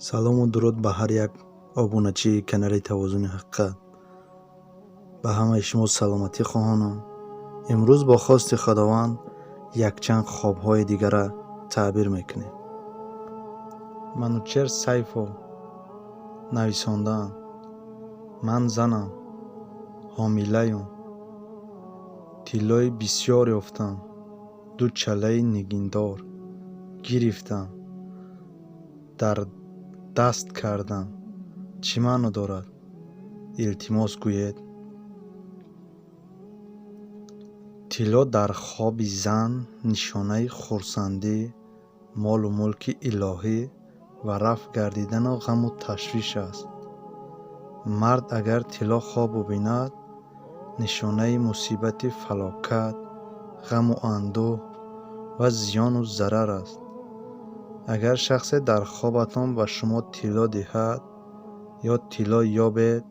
Салому дуруд ба ҳар як обуначии канали Тавозуни ҳақиқат. Ба ҳамаи шумо саломатӣ хоҳонам. Имрӯз бо хости Худованд якчанд хобҳои дигара таъбир мекунем. Манучер Сайфов нависондаанд: Ман занам, ҳомилаюм, тиллои бисёр ёфтам, ду чалаи нигиндор гирифтам, дар даст кардам. Чӣ маъно дорад? Илтимос, гӯед. Тилло дар хоби зан нишонаи хурсандӣ, молу мулки илоҳӣ ва рафъ гардидану ғаму ташвиш аст. Мард агар тилло хоб бубинад, нишонаи мусибати фалокат, ғаму андӯҳ ва зиёну зарар аст. Агар шахсе дар хобатон ба шумо тилло диҳад ё тилло ёбед,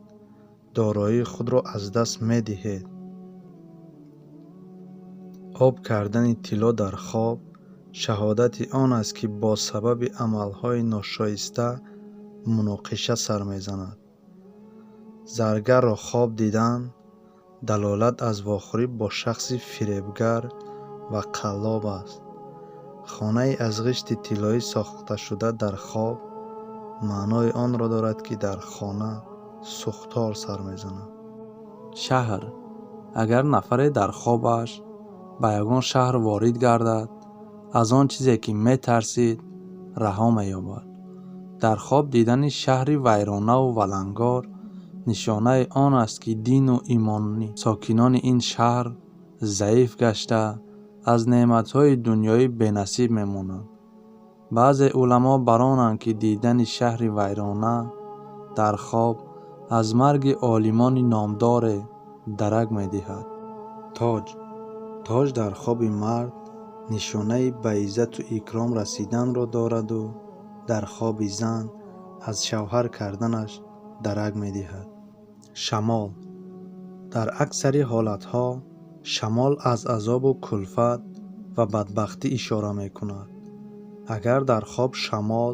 дороии худро аз даст медиҳед. Об кардани тилло дар хоб шаҳодати он аст, ки бо сабаби амалҳои ношоиста муноқиша сар мезанад. Заргарро хоб дидан далолат аз вохӯрӣ бо шахси фиребгар ва қаллоб аст. Хонаи аз ғишти тиллоӣ сохташуда дар хоб маънои онро дорад, ки дар хона сӯхтор сар мезанад. Шаҳр. Агар нафаре дар хобаш ба ягон шаҳр ворид гардад, аз он чизе ки метарсид, раҳо меёбад. Дар хоб дидани шаҳри вайронаву валангор нишонаи он аст, ки дину имони сокинони ин шаҳр заиф гашта, аз неъматҳои дунёӣ бенасиб мемонанд. Баъзе уламо бар онанд, ки дидани шаҳри вайрона дар хоб аз марги олимони номдоре дарак медиҳад. Тоҷ. Тоҷ дар хоби мард нишонаи ба иззату икром расиданро дораду дар хоби зан аз шавҳар карданаш дарак медиҳад. Шамол. Дар аксари ҳолатҳо шамол аз азобу кулфат ва бадбахтӣ ишора мекунад. Агар дар хоб шамол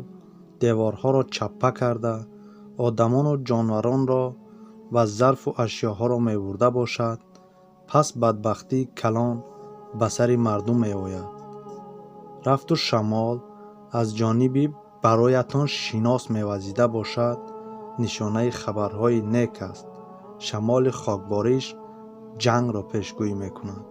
деворҳоро чаппа карда, одамону ҷонваронро ва зарфу ашёҳоро мебурда бошад, пас бадбахтии калон ба сари мардум меояд. Рафту шамол аз ҷониби бароятон шинос мевазида бошад, нишонаи хабарҳои нек аст. Шамоли хокбориш ҷангро пешгӯӣ мекунад.